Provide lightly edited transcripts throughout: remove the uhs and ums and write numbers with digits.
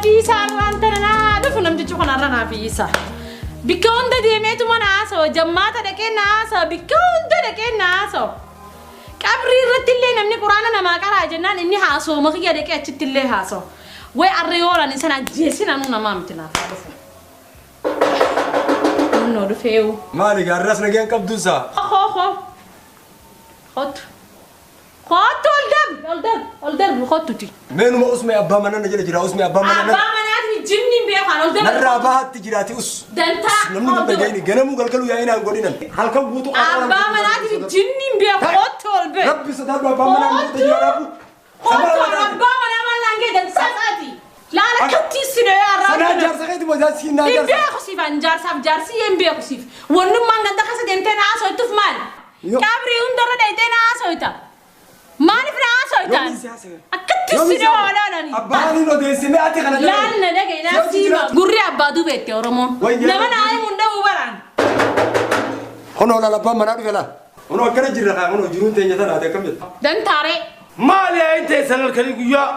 Naafiisa arraan tana naa dhufu namtichi kun arra naafiisa. Bikka hunda deemeetuma na haasawa jammaata dhaqee na haasawa bikka hunda dhaqee na haasawa. Qabrii irratti illee namni quraana namaa qaraa jennaan inni haasawuma kiyya dhaqee achitti illee haasawa. Way arra yoo ani sana ajjeesin anuu namaa miti naaf haa dhufu. Innoo dhufeewu. Maali gaarras nageen qabduusaa? Hoo hoo. Kottu. Kottu ol darbi ol darbi ol darbi kottuti. Meenuma usme abbaa manaa na jala jira usme abbaa manaa Abbaa manaati jimni hin beekan ol darbi. narraa bahaatti jiraati us. Dantaa. Namni ol hin darbi. dhagayini ganamuu galgaluu yaa'inaan godinan halkan guutuu Abbaa manaati jimni hin beeku kottu ol bee. Rabbi sodaadhu abbaa manaa guutuu jira dhaabu. Kottu abbaa manaa maal naan gee dansaa isaati. Laala akkatti si dhee arraa. Sanaa jaarsa keeti moo jaarsi naa Hin jaarsa. beeku siif an jaarsaaf jaarsi hin beeku siif. Wannummaan ganda keessa deemtee na haasoftuuf maali? Yo- Qabrii hundarra deemtee na haasofta. Maaliif na haasofta? Yoomiin si haasofta? Akkatti si dhee olaanani. Abbaan hin odeessine ati kana jala. Laal na dhagaye Si hojii siima. jiraatu. Gurri abbaa dubeette Oromoon. Wayyaa. Nama naa himu hin dhabu baraan. Kunoo laal abbaan manaa dhufe laal. Kunoo akkana jirra kaa kunoo jiruun teenya tanaati akkam jettu. Dantaaree. Maali yaa'iin teessan halkanii guyyaa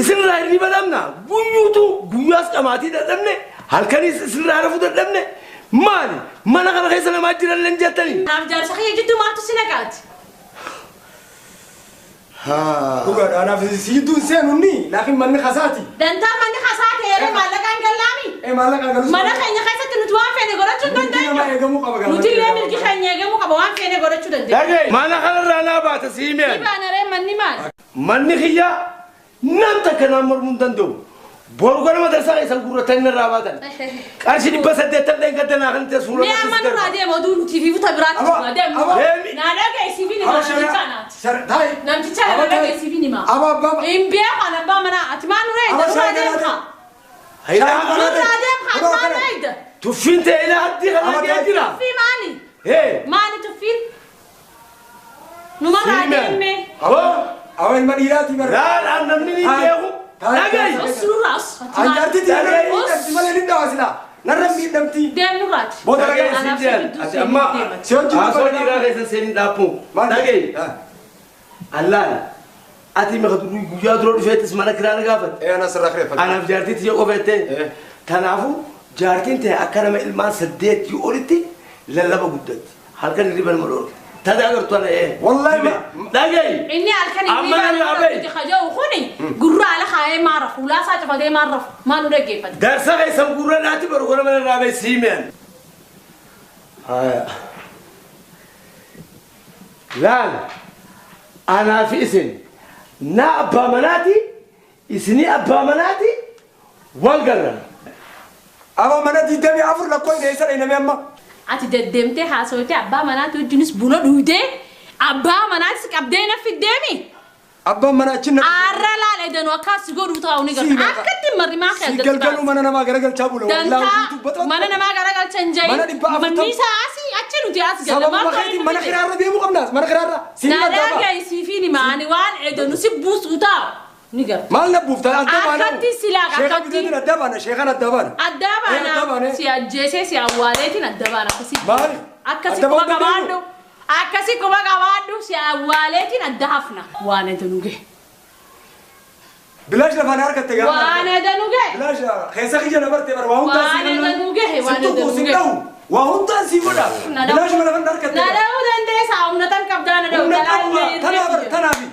isinirraa hirriba dhabna guyyuutu guyyaas dhamaatii dadhabne halkaniis isinirraa rafuu dadhabne maali mana kana keessa namaa jiran lan jettanii. Naaf jaarsa kiyya jidduu maaltu si naqaati? Dhugaadha anaaf si jidduun seenunni laakiin manni kasaati. Dantaa manni kasaa ta'eera maallaqaan gallaami. Ee maallaqaan galus. Mana keenya keessatti nuti waan feene godhachuu hin Mirgi namaa dandeenyu. eegamuu qaba gaa. Nuti illee mirgi keenya eegamuu qaba waan feene godhachuu dandeenya. Dhagaye mana kanarraa naa baata siimeen Dhibaanaree manni maali? manni kiyyaa nam takka naan mormuu hin danda'u. Boru ganama darsaa keessan gurratanii narraa baatan. Qarshii 800 dheengadda naa kan ta'e suura Mee amma nurraa deema oduu nuti fi buta biraatti Aba, jira deemu. aba. Deemi. Naa dhagaye siif hima namticha naati. Taayi. Namticha na dhagaye siif hima. Aba abbaa. Hin beeku an abbaa manaa ati maal nurra eegda Aba nurraa shaayii deema. galaatee. Nurraa deema ati maal nurra eegda? Tuffiin ta'e ilaa haddii kana Aba, ga'ee jira. Tuffii maali? Hee. Maali tuffiin? Numarraa deemme. Aboo. Aba ilma dhiiraatii bara. Laal an namni ni beeku. Dhagaye. Os nurraa os. Ati maal? Anjaartii tiyaa malee ni dhawa silaa. Narra miidhamti. Deem nurraati. Booda Dhagaye dhagaye. siin Anaaf jedhan. si gidduu Ati seenuu amma deema. Si hojii haasoo dubbata. dhiiraa keessa seenin dhaabbu. Maal? Dhagaye. Allaan ati maka guyyaa dura dhufeettis mana kiraa na gaafatte. Ee anas irraa kireeffadhe. Anaaf jaartii tiyya qofeette. Eh. Kanaafuu jaartiin ta'e akka nama ilmaan 8 olitti lallaba guddatti. Halkan hirriba nama dhoorge. Tata agartu ana ee. Wallahi ma- Dhagaye. Inni halkan Amma inni narraa bahi. nuti kaja'u kuni gurra ala kaayee maan rafu ulaasaa cufatee maan rafu maan nu dhaggeeffate. Darsa keessan gurra naatti baru kana mana irraa bahi siimeen. Haya. Laal anaa fi isin na abbaa manaati isinii abbaa manaati wal garra. Aba mana 24 lakkoo hin eessa dhayname amma. Ati deddeemtee haasawtee abbaa manaati wajjinis buna dhuydee abbaa manaatis qabdee na fiddeemi. Abbaan mana achi na. Aarra laal edanu akkas godhuu taa'u ni Si garta. beeka. Akkatti marri maa Si galgaluu mana namaa garagalchaa bula. Dantaa mana namaa garagalcha hin Mana jahin. 400. Manni isaa asii achi nuti as gala. Sababuma keetiin mana kiraarra deemuu qabnaas mana kiraarra. Si Na maddaaba. dhagaye siifin hima ani waan edanu si buusu taa'u ni garta. Maal na buufta adda baana. Akkatti silaa Sheekha akkatti. biteetiin adda baana sheekan adda baana. Adda Eh, adda baana baane. si ajjeesee si awwaaleetiin adda baana akkasii. Maali? Akkasii Adda quba bahuun dandeenyu? qabaadhu. Akkasii quba qabaadhu si awwaaleetiin adda hafna. Waan edanu gahe. Bilaash lafaan harkatte gaafa. Waan edanu gahe. Bilaash keessa kiyya na barte bara waa hundaan Waan si edanu gahe. Waan Si tuqu edanu si gahe. dhahu waa hundaan si godha. Na dha'u. Bilaash mana lafaan harkatte. Na dha'uu dandeessa humna tan qabdaa na dha'u. Humna qabuma tanaaf tanaafi.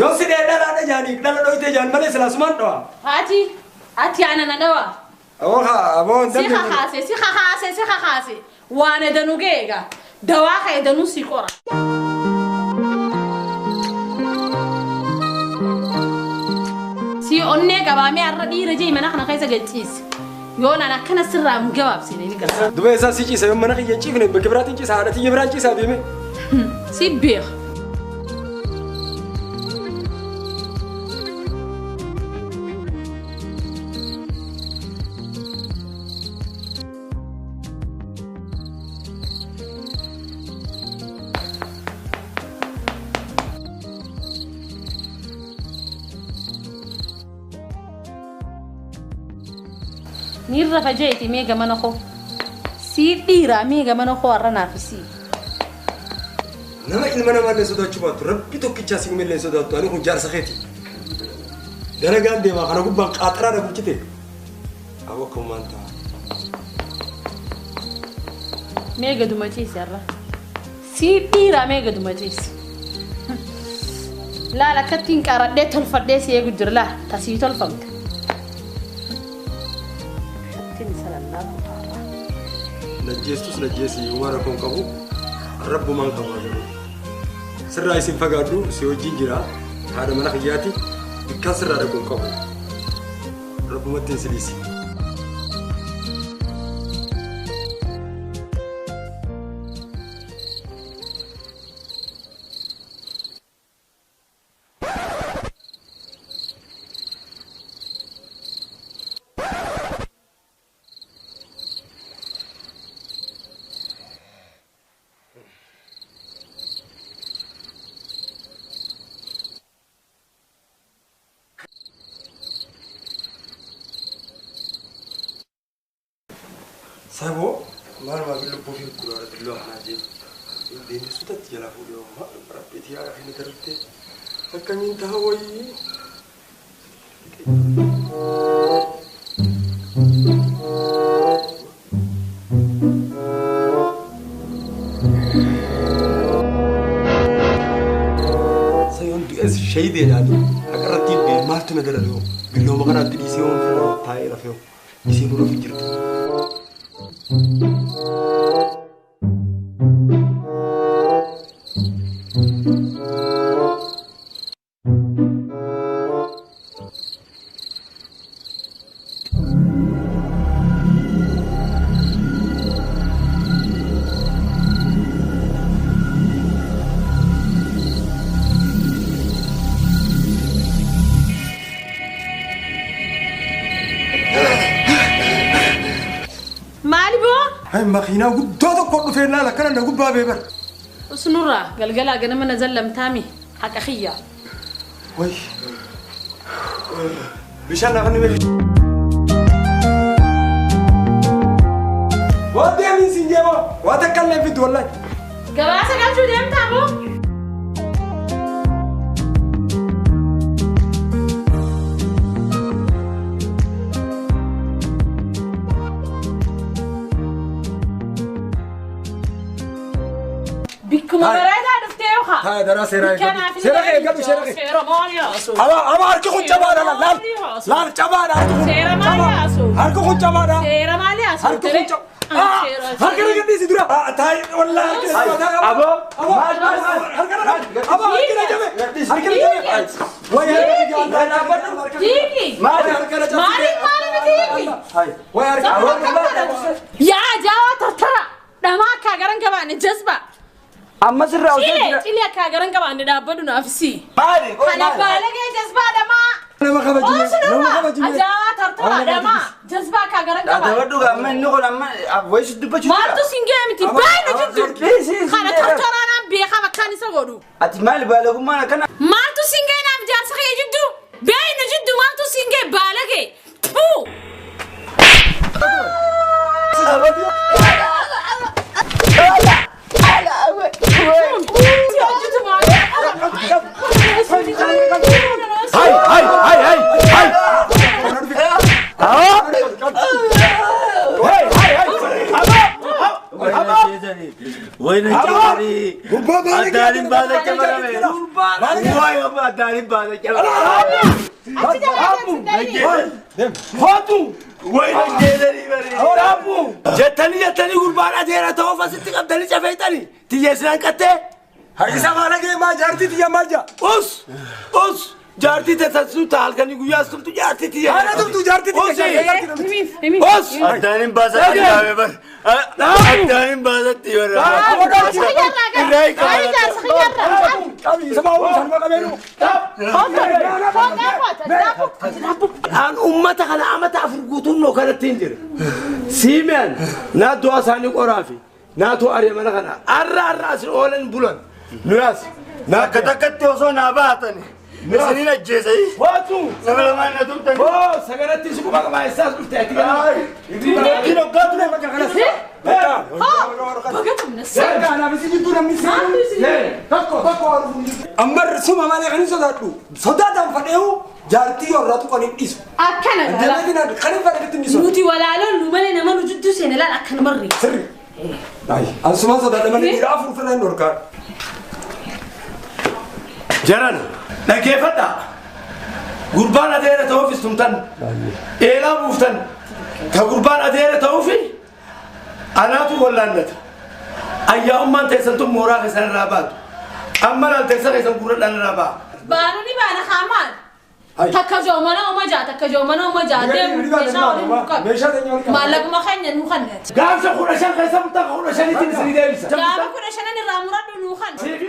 Yoo si dhee dhalaadha jaanii dhala dhoyitee jaan malee silaa sumaan dhawa. Ati ati ana na dhawa. Aboo haa aboo hin Si dandeenye. kakaase si kakaase si kakaase. Waan edanu gahe egaa. Dawaa ka edanu si qora. Si onnee qabaamee har'a dhiira jee mana kana keessa galchiise. Yoo naan akkana sirraa hin gabaabsine ni gargaara. Duba isaa si ciisa yoo mana kiyya hin ciifne bakka biraatiin ciisa haadha tiyya biraan ciisaa deeme. Si beeka. Ni rafa jeeti mee gamana koo. Si dhiiraa mee gamana koo har'a naaf si. Nama ilma namaallee sodaachuu baattu rabbi tokkichaa si uumellee sodaattu ani kun jaarsa keeti. Dalagaan deemaa kana gubbaan qaaxaraa na bulchite. Aboo akkamumaan ta'a. Mee gaduma ciisi har'a. Sii dhiiraa mee gaduma ciisi. Laal akkattiin qaradhee tolfadhee si eegu jira laal tasii tolfamte. Akkattiin isa lallaabu har'a. Najjeestus najjeesi uumaa rakkoon qabu rabbumaan qabaa garuu. Sirraa isin fagaadhu si wajjin jira haadha mana kiyyaati bikkaan sirraa rakkoon qabu. Rabbumatti hin si dhiisi. Saboo maaluma lubbuu fi guraara billoo kanaa jee deemsitatti jala fuudhee maal rabbiitii haa fi darbitee akkamiin ta'a wayii. Sayoon du'es shayideedhaani haqarratti maaltu na dararee billooma kanaatti dhiisee waan fedhan taa'ee rafee isiin dura fi jirti. Makiinaa guddaa tokko dhufee laala akkana na gubbaa beebar. Usnurraa galgalaa ganama na zallamtaami haqa xiyyaa. Wayi. Bishaan lafa ni beeku. Waa deemin siin jeema waa takka illee fiddu wallahi. Gabaasa galchuu deemtaa moo? Bikkuma bareedaa dhuftee yookaan? Haa daraa seeraa eeggatu. Seera eeggatu seera eeggatu. Seera maal yaasu? Ama ama harki kun cabaadha laal laal cabaadha harki kun. Seera maal yaasu? Harki kun cabaadha. Seera maal yaasu? Harki kun cabaadha. Harki na gadhiisi dura. Taayi wallahi harki na cabaadha. Aboo maal maal harka na aboo harki na jabe. Harki na jabe. Wayi harki na jabe. Hiiki. Maal harka na jabe. Maali maali miti hiiki. Wayi harka. Yaa jaawaa tartara. Dhamaa akka garan qabaanne jazba. Amma sirraa hojii Cilee cilee akka garan qabaanne dhaabbadhu naaf si. Maali? Kana baalagee jazbaa dhamaa. Nama kabajime. Nama kabajime. Ajaa'aa tartara dhamaa jazbaa akka garan qabaanne. Dhaabadhu amma inni kun amma wayii dubbachuu jira. Maaltu siin ga'e miti baay'ee jiddu. Kana tartaraan aan beekaa bakkaan isa godhu. Ati maali baalagummaan akkana? Maaltu siin ga'e naaf jaarsa kee jiddu. Baay'ee jiddu maaltu siin ga'e baalagee. Puu. Hai hai hai hai hai. Hai hai hai. Aba. Wayna jabari. Adaarin baala jabarame. Way adaarin baala jabarame. Hotu. Wayna jeedani bari. Abu. Jettanii jettanii gurbaan adeera ta'uu fasitti qabdanii cafeetanii tiyyeessinaan qattee. Isa baalagee maa jaartii tiyya maal jaa? Us us jaartii teessasuu ta'a halkanii guyyaas tumtu jaartii tiyya. Haala tumtu jaartii tiyya. Us. Addaanin baasatti yaame bar. Addaanin baasatti bar. Irraa hiikama. Qabi isa maa waan sanuma qabeenu. Aan uummata kana amata afur guutuun noo kanatti hin jira. Siimeen naa du'a isaanii qoraafi naatu ari'a mana kana arra arra asin oolan bulan. Nuyaas. Akka takkatti osoo naa baatani. Isiniin ajjeesanii. Waatu. Nama lamaan na tumtani. Oo saganatti si quba qabaa eessaas dhufte ati ganama. Ittiin hoggaatu ne bakka kanas. Tokko tokko Ammar suma malee kan hin sodaadhu. Sodaadhaan fadheehu Jaartii warraa tuqan hin dhiisu. Akkana dhala. Deemeetiin kan hin fadhiitti hin dhiisu. Nuti walaaloon nu malee nama nu jidduu seene laal akka namarri. Sirri. Ayi ansumaan sodaadha malee dhiira afur ofirraa hin dhorkaa. Jaran dhaggeeffadhaa. Gurbaan adeera ta'uuf istumtan. Eelaa buuftan. Ta gurbaan adeera ta'uuf anaatu wallaannata. Ayyaa'ummaan teessan tun mooraa keessan irraa baatu. Amma laal teessan keessan guurradhaan irraa ba'a. Baanu ni baana haa maal? Takka joomana uma jaa takka joomana uma jaa deemu meeshaa waliin nu qabu. Meeshaa teenya waliin qabu. Maallaquma keenya nu kannati. Gaafsa 15 keessa murtaa 15tti isinii deebisa. Gaafa 15 irraa muradhu nu kan. Siif